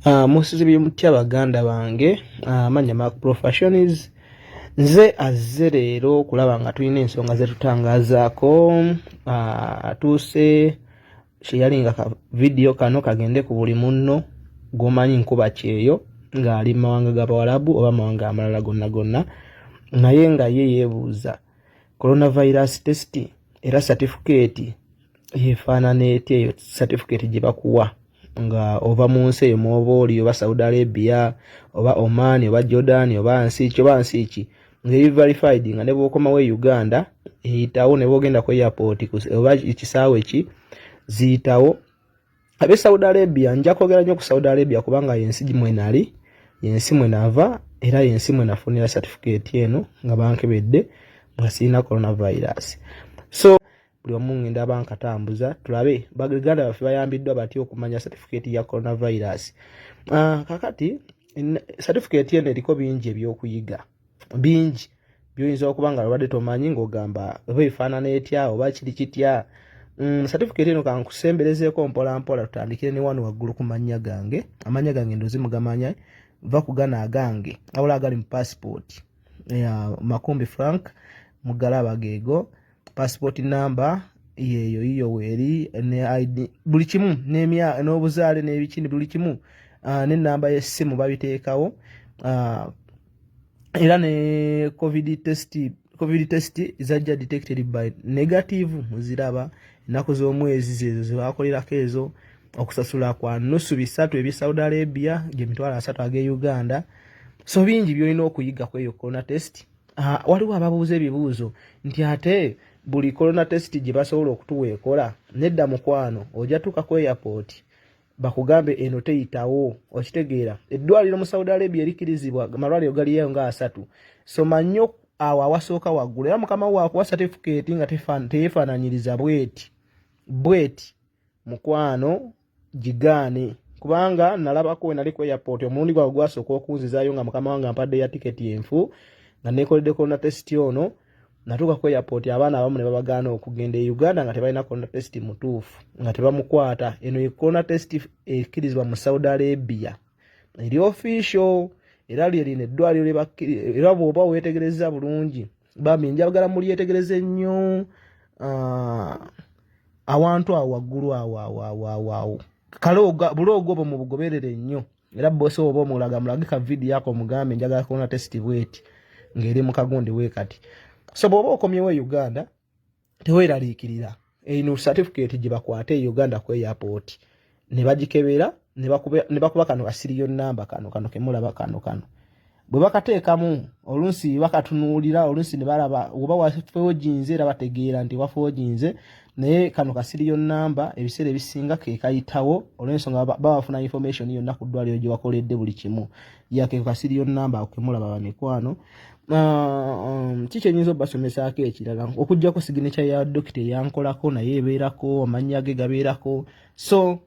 Musibye mutya baganda bange? Amannya Mark Professions. Nze azze leero okulaba nga tulina ensonga zetutangazaako. Atuuse kyeyali nga ka vidiyo kano kagende ku buli munno gw'omanyi nkuba kyeyo ng'ali mu mawanga g'Abawalabu oba amawanga amalala gonna gonna, naye nga ye yeebuuza coronavirus test era satifikeeti yefaanana etya, eyo satifikeeti gye bakuwa nga ova mu nsi eyo mwoba oli, oba Saudi Arabia oba Oman oba Jordan oba nsi ki oba nsi ki, ng'eri verified, nga ne bw'okomawo e Uganda eyitawo, ne bw'ogenda ku airport oba ekisaawe ki ziyitawo. Ab'e Saudi Arabia, nja kwogera nnyo ku Saudi Arabia kubanga yensi mwe nali, yensi mwe nava, era yensi mwe nafunira satifikeeti eno nga bankebedde nga sirina coronavirus. So buli omu ngenda bankatambuza tulabe baganda baffe bayambiddwa batya okumanya satifikeeti ya coronavirus. Kakati satifikeeti eno eriko bingi ebyokuyiga, bingi byoyinza okuba nga lwabadde tomanyi ng'ogamba oba efaanana etya oba kiri kitya. Satifikeeti eno kankusemberezeeko mpola mpola. Tutandikire ne wano waggulu ku mannya gange. Amannya gange ndozi mugamanya, va ku gano agange awula agali mu passport ya Makumbi Frank Mugalaba, geego. Passport number yeeyo yiyo weeri, ne ID, buli kimu, n'obuzaale n'ebikini, buli kimu, n'ennamba y'essimu babiteekawo, era ne covid test. Covid test zajja detected by negative, muziraba. Ennaku z'omwezi zeezo zebakolerako ezo. Okusasula kwa nusu 300 ebye Saudi Arabia, gye 300,000 ag'e Uganda. So bingi byolina okuyiga ku eyo corona test. Waliwo ababuuza ebibuuzo nti ate buli corona test gye basobola okutuwa ekola? Nedda mukwano, ojja tuuka ku airport bakugambe eno teyitawo. Okitegeera? Eddwaliro mu Saudi Arabia erikirizibwa, malwaliro galiyo nga 30. Soma nnyo awo awasooka waggulu, era mukama wo akuwa certificate nga teyeefaananyiriza bweti bweti, mukwano gigaane, kubanga nalabako we nali ku airport omulundi gwawe gwasooka okunzizaayo nga mukama wange ampadde ya tiketi enfu nga nekoledde corona test ono. Natuuka ku airport, abaana abamu ne babagaana okugenda e Uganda nga tebalina corona test mutuufu, nga tebamukwata. Eno ye corona test ekkirizibwa mu Saudi Arabia, eri official, era lye lino eddwaliro era bw'oba weetegereza bulungi, bambi njagala mulyetegereze nnyo, awantu awo waggulu awo awo awo awo awo kale bulogo obwo mubugoberere nnyo. Era bosi oba omulaga, mulage ka vidiyo ako, omugambe njagala corona test bweti ng'eri mu kagundi bwe kati. So bw'oba okomyewo e Uganda, teweeraliikirira. Eno certificate gye bakwata e Uganda ku airport ne bagikebera ne bakuba kano ka serial number kano kano kemulaba kano kano. Bwe bakateekamu, oluusi bakatunuulira, oluusi ne balaba oba wafoojinze, era bategeera nti wafoojinze. Naye kano ka serial number ebiseera ebisinga ke kayitawo, olw'ensonga baba bafuna information yonna ku ddwaliro gye wakoledde buli kimu. Yake ka serial number ako kemulaba, bamikwano. Kiki enyinza obasomesaako ekirala okuggyako signature ya dokita eyankolako? Naye ebeerako, amannya ge gabeerako. So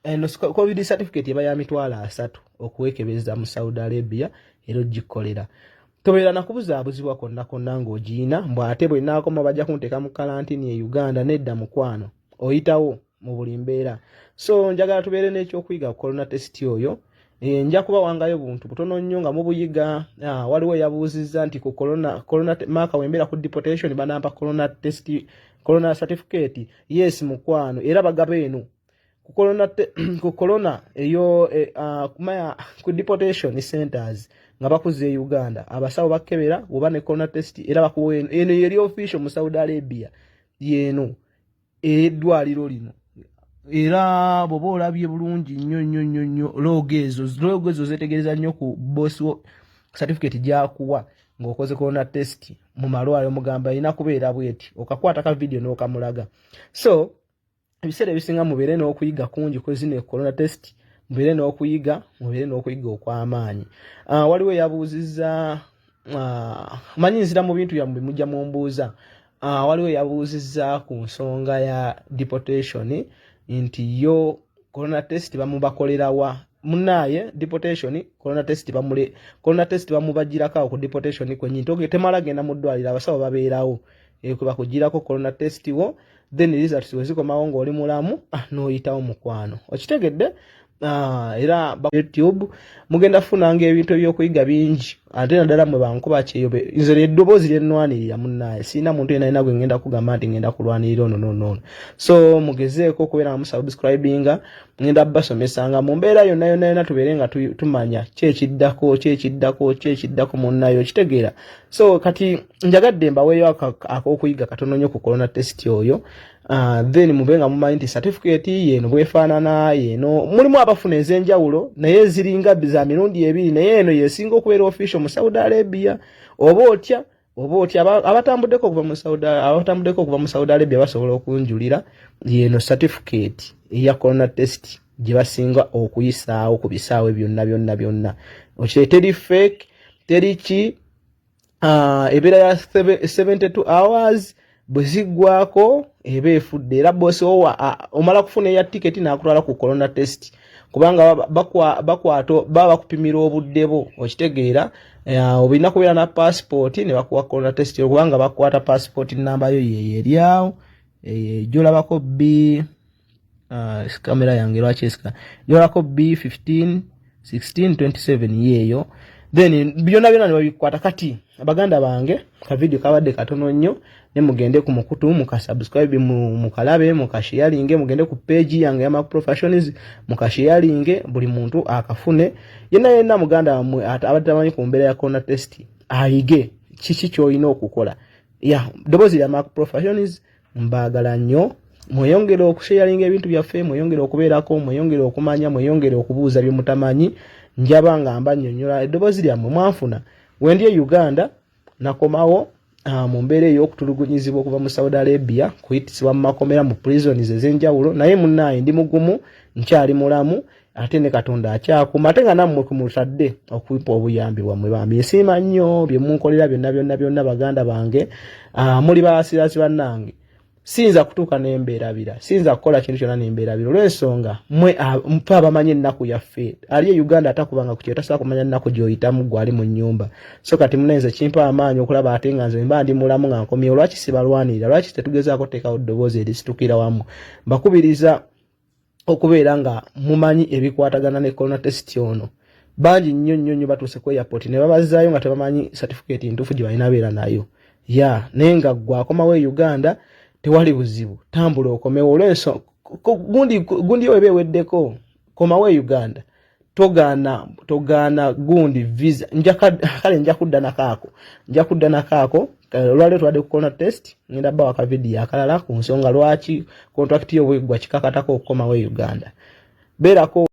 eno covid certificate eba ya 300,000 okwekebeza mu Saudi Arabia, era ogikolera tobeera nakubuzaabuzibwa kwonna kwonna ng'ogiina mbw ate bwe naakoma bajja kunteeka mu kalantini e Uganda. Nedda mukwano, oyitawo mu buli mbeera. So njagala tubeere n'ekyokuyiga ku corona test oyo. Nja kubawangayo buntu butono nnyo nga mubuyiga. Waliwo eyabuuzizza nti ku corona maka wembeera ku deportation banampa corona test, corona certificate? Yes mukwano, era bagaba eno ku corona eyo kumaya ku deportation centers nga bakuza e Uganda, abasawo bakebera oba ne corona test, era bakuwa eno. Eno yeri official mu Saudi Arabia, yeno eddwaliro lino. Era bw'oba olabye bulungi nnyo nnyo nnyo nnyo logo ezo, logo ezo zetegereza nnyo ku boss wo certificate gyakuwa ng'okoze corona test mu malwaliro, mugamba erina kubeera bweti, okakwata ka video n'okamulaga. So ebiseera ebisinga mubeere n'okuyiga kungi ku zino corona test, mubeere n'okuyiga okw'amaanyi. Waliwo eyabuuzizza, manyi nzira mu bintu byammwe mujja mumbuuza. Waliwo eyabuuzizza ku nsonga ya deportation nti yo corona test bamubakolerawa? Munaaye, deportation corona test bamule, corona test bamubagirako awo ku deportation kwennyini. Temala genda mu ddwaliro, abasawo babeerawo kwe bakugirako corona test wo, then results we zikomawo ng'oli mulamu, n'oyitawo mukwano. Okitegedde? Era YouTube mugenda kufunanga ebintu ebyokuyiga bingi, ate naddala mwe bankuba kyeyo. Nze eddoboozi lyennwanirira, munnaye, sirina muntu yena yina gwe ngenda kugamba nti ngenda kulwanirira ono nono ono. So mugezeeko okubeera nga musubscribinga, ngenda basomesanga mu mbeera yonna yonna yonna, tubeere nga tumanya kyekiddako, kyekiddako, kyekiddako, munnayo okitegeera. So kati njagadde mbaweeyo ak'okuyiga katono nnyo ku corona test oyo. Then mube nga mumanyi nti certificate yeno bwefaanana yeno. Mulimu abafuna ez'enjawulo, naye ziringa za mirundi ebiri, naye eno yesinga okubeera official mu Saudi Arabia. Oba otya abatambuddeko okuva mu Saudi Arabia basobola okunjulira. Yeno certificate eya corona test gye basinga okuyisaawo ku bisaawe byonna byonna byonna. Okire, teri fake, teri ki. Ebeera ya 72 hours, bwe ziggwako eba efudde. Era bosi owa omala kufuna eya tiketi n'akutwala ku corona test, kubanga bakwata baba bakupimira obudde bwo, okitegeera. Olina kubeera na passport ne bakuwa corona test, kubanga bakwata passport namba yo yeyo eryawo gyolabako b kamera yange lwaki esika, gyolabako b 15 16 27 yeeyo. Then byonna byonna ne babikwata. Kati baganda bange, ka video kabadde katono nnyo, ne mugende ku mukutu mukasubscribe, mukalabe, mukasharinge, mugende ku page yange ya Mac Professions, mukasharinge, buli muntu akafune yenna yenna. Muganda wammwe abadde tamanyi ku mbeera ya corona test ayige kiki kyolina okukola. Ya ddoboozi lya Mac Professions, mbaagala nnyo. Mweyongere okusharinga ebintu byaffe, mweyongere okubeerako, mweyongere okumanya, mweyongere okubuuza bye mutamanyi. Njaba nga mbannyonnyola. Eddoboozi lyammwe mwanfuna wendi e Uganda, nakomawo mu mbeera ey'okutulugunyizibwa okuva mu Saudi Arabia, kuyitisibwa mu makomera, mu prisons ez'enjawulo, naye munnaaye ndi mugumu, nkyali mulamu, ate ne Katonda akyakuma, ate nga nammwe kumutadde okumpa obuyambi bwammwe. Bambi nsiima nnyo bye munkolera byonna byonna byonna. Baganda bange, muli basirazi bannange, siyinza kutuuka nembeerabira, siyinza kukola kintu kyonna nembeerabira, olw'ensonga mwe mpe abamanyi ennaku yaffe. Ali e Uganda atakubanga ku kyeyo tasobola kumanya nnaku gy'oyitamu gwe ali mu nnyumba. So kati munenze kimpa amaanyi okulaba ate nga nze mba ndi mulamu nga nkomyewo. Lwaki sibalwanirira? Lwaki tetugezaako teekawo ddoboozi erisitukira wamu? Mbakubiriza okubeera nga mumanyi ebikwatagana ne corona test ono. Bangi nnyo nnyo nnyo batuuse ku airport ne babazaayo nga tebamanyi certificate ntuufu gye balina beera nayo ya. Naye nga gwe akomawo e Uganda, tewali buzibu, tambula okomewo. Olw'ensonga gundi gundi yo eba eweddeko, komawo e Uganda. Togaana, togaana gundi visa. Kale nja kudda nakaako, nja kudda nakaako. Olwaleero tubadde ku corona test, ngenda bawa ka video akalala ku nsonga lwaki contract yo bweggwa kikakatako okukomawo e Uganda. Beerako.